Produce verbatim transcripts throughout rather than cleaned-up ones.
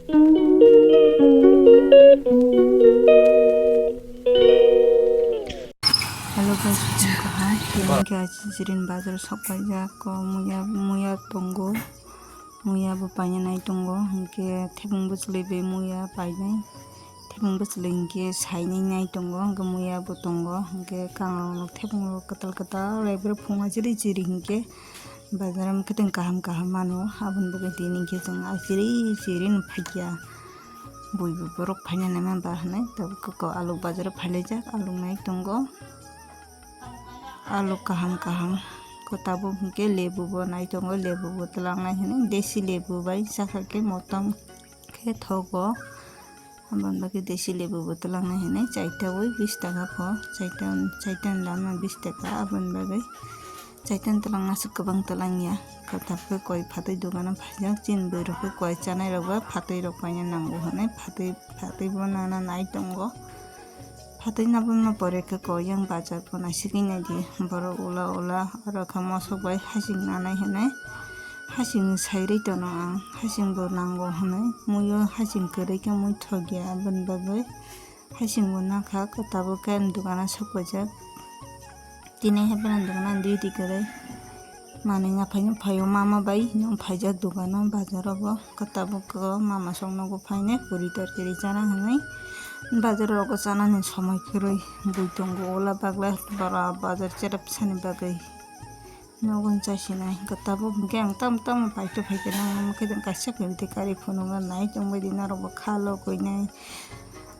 Hello guys, kaham kaham khe achi chirin bazar sok paijak ko muya muya tongo, muya bo paina nai tongo, hinkhe thebung bwchwlwi bai muya painai, thebung bwchwlwi hinkhe sainai nai tongo, hinkhe muya bo tongo, hinkhe kangrok thebung rok kwtal kwtal raibrwi phunga chiri chiri hinkhe bazar o mwkhwtwng kaham kaham mano, aboni bagwi tini hinkhe chwng achiri chiri no phaikha. Buibo borok phaina naima ba hinwi tabuk khe ko aluk bazar o phailaijak, aluk nai tongo, aluk kaham kaham ko tabuk hinkhe lebu bo nai tongo, lebu bo twlangnai hinwi desi lebu bai chakha khe motom khe thogo, aboni bagwi desi lebu bo twlangnai hinwi chaita ui bish taka pho, chaita chaita ni dam no bish taka, aboni bagwi. Chaitan twlang aswk kwbang twlang ya. Kwtal khe koi phatwi dogano phaijak. Chini bwrwi rok khe koi chanai rok ba phatwi rok paina nango hwnwi phatwi phatwi bo nana nai tongo. Phatwi nabwkma pore khe koi yang bazar bo naisigwi naidi. Borok ula ula oro khe mosok bai hasing nanai hwnwi hasing sai rwi tono ang. Hasing bo nango hwnwi muiyo hasing kwrwi khe mui thok ya aboni bagwi. Hasing bo nakha, tabuk khe ani dogano sok paijak. Tini hapheno dogano duty kwrwi. Manwi naphai nw phaio mama bai nw phaijak dogano bazar o bo. Tabuk o mama song nogo phainai puri torkiri chana hinwi. Bazar o rogo chanani somoi kwrwi bui tongo, ola bagla bara bazar cherep sani bagwi. Nogo chasinai hinkhe tabuk hinkhe ang tamo tamo paito phaikhe nang nang khe kaisa khe tei kari phunukna nai tongbaidi norokbo kha logwi nai.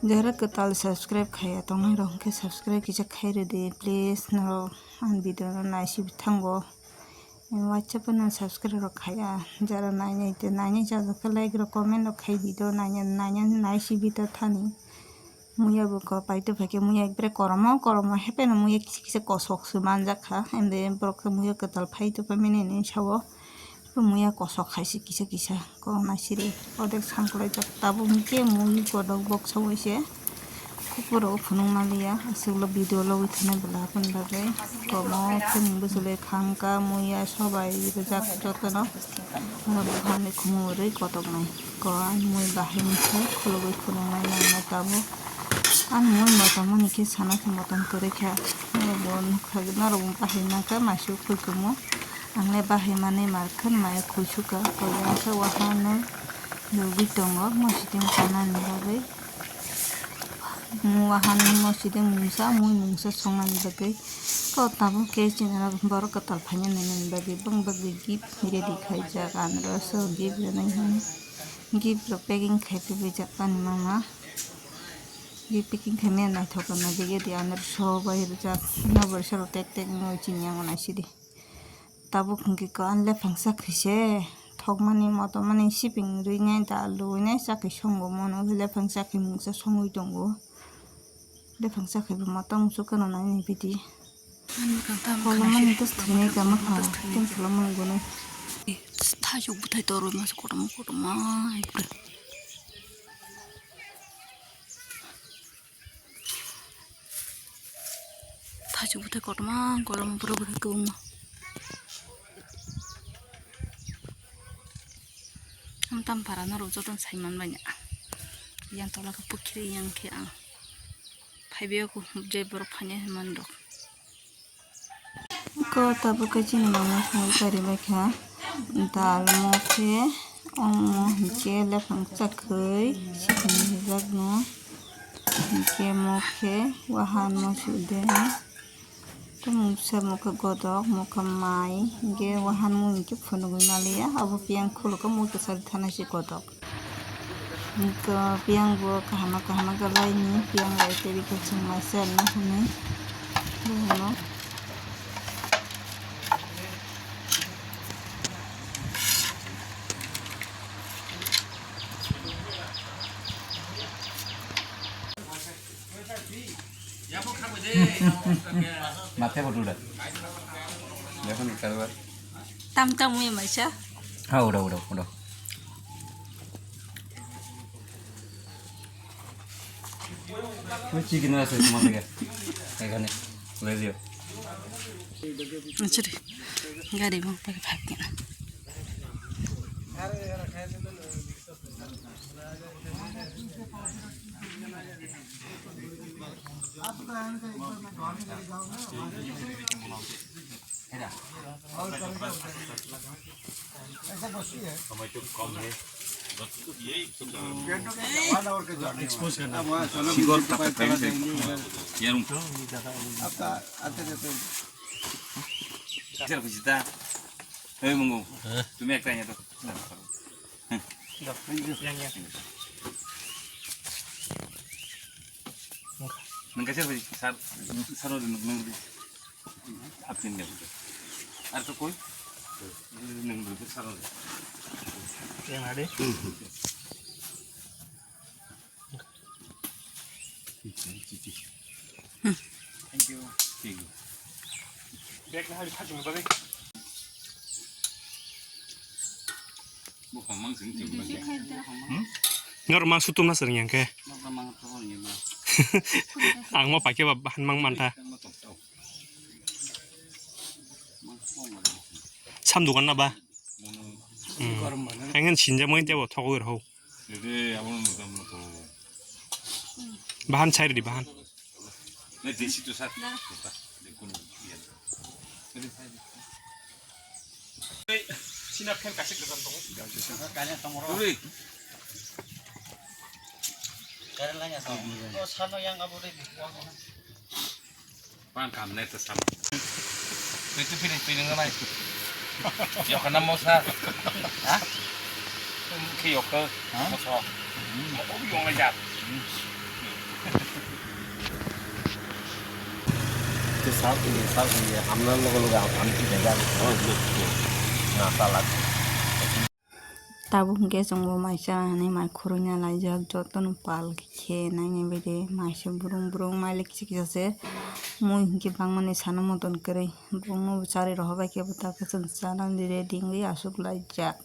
Jara kwtal subscribe khaiya tongnai rok hinkhe subscribe kisa khairwdi please, norok ani video no naisibithango. WhatsApp no subscribe rok khaiya, jara nainai tei nainai chajak khe like rok comment rok khai di do nainai nainai naisibita thani. Muya bo ko paito phaikhe muya ekbare koromo koromo hepeno muya kisa kisa kosok se manjak kha, ende borok khe muya kwtal phai tongphaimani hinwi sao, muya kosok hai se kisa kisa kok naisiri odek sangkhlaijak tabuk hinkhe mui kotok boksa bai se kupuro phunuk manliya, aswk video logwi thangna bwla aboni bagwi komo khumui bwchwlwi khangkha muya sobai rijak jotono. Oro buphangni khumui rwi kotoknai. Ko ani mui bahai masa khulugwi phunuknai nangno tabuk. Ani mui motom mani khe sana khe motom kwrwi kha. Norok bo nukha, norok bo bahai mankha, maisu khulkumu. Ang le bahai manwi mar khe maya khuisukha. Koi ang khe waha no nugwi tongo, mosideng chanani bagwi. Wahan mosideng mungsa, mui mungsa songnani bagwi. Ko tabuk khe chini borok kwtal phaina nini bagwi, bang bagwi gift ready khaijak, anro so gift rwnai hwnwi. Gift rok packing khai tubui jak pani mama. Gift packing khaimani naithok naithok ya di, anro so bai rijak, no borsa rok tek tek wngwi chini yango naisidi. Tabuk hwnkhe ko ani lephang chakhwi se thokmani motomani siping rwinai da luinai chakhwi songo mono lephang chakhwi mungsa songwi tongo. Lephang chakhwi bo motom chukano naini bidi. Kolomani tos thwinai kama kha, tei kolomani gunui. Thajok bwthai torwi masa kotorma kotorma. Thajok bwthai kotorma kotorma borok bwthai kwbangma. Ang tam para norok jotono sai manbaina. Yang tola khe pukhiri yang khe ang. Phaibe o je borok phainai hwnmani rok. Ko tabuk khe chini mama songwi karibaikha dal mokhe, omo hinkhe lephang chakhwi sikini rijak no, hinkhe mokhe wahan mosude, tei mungsa mokhe godok, mokhe mai, hinkhe wahan mui hinkhe phunugwi maliya, abo piyang khulukhe mui kwchari thana se godok. Hinkhe piyang bo kahama kahama khe laini, piyang bai tei bikhe chwng mai cherna hwnwi bono. Mathe bo duda. Yakho ni kalwa. Tam tam uye maisa. Ha, uda, uda, uda. Chicken আছে তোমার লাগে। এখানে। Lezio. Chiri. Gari bang pakai pakai na. Expose करना पड़ता है। Yarum. Sir, bujita. Hey, Mungu. Tumi ekta anya to. Nang kasih apa sih? Sar, sar udah nunggu, nunggu. Hapin deh. Ada tuh koi? Nunggu, sar udah. Yang ada. Thank you. Thank you. Bag na hari khajung bari. Bo hamang sing sing. Hmm? Ngar ma sutum na sering yang ke. Ang ma pakai ba bahan mang manta. Sam dukan na ba? Hmm. Ang kan sinja mo inte bo thok wer ho. Bahan chai ready, bahan. Sina phen kasih ke kantong. Kanya tong ro. Ui. Karen lanya tong. Oh, sano yang abu deh. Bang kam ne to sam. Itu pilih pilih ngai. Yok kana mosa. Ha? Khi yok ke. Ha? Mosa. Mo ko yong la jat. Ke sa ini sa ini amna logo logo am am ki jaga. Oh, iya. Na salat. Tabuk hwnkhe chwngbo mai chana hinwi mai khurui na laijak, jotono pal khe naina bagwi maisa brung brung malik kisa kisa se mui hwnkhe bangmani sana motom kwrwi, borokno bo charwi rohor bai khe bo ta khe chwng chana ready wngwi achuk laijak.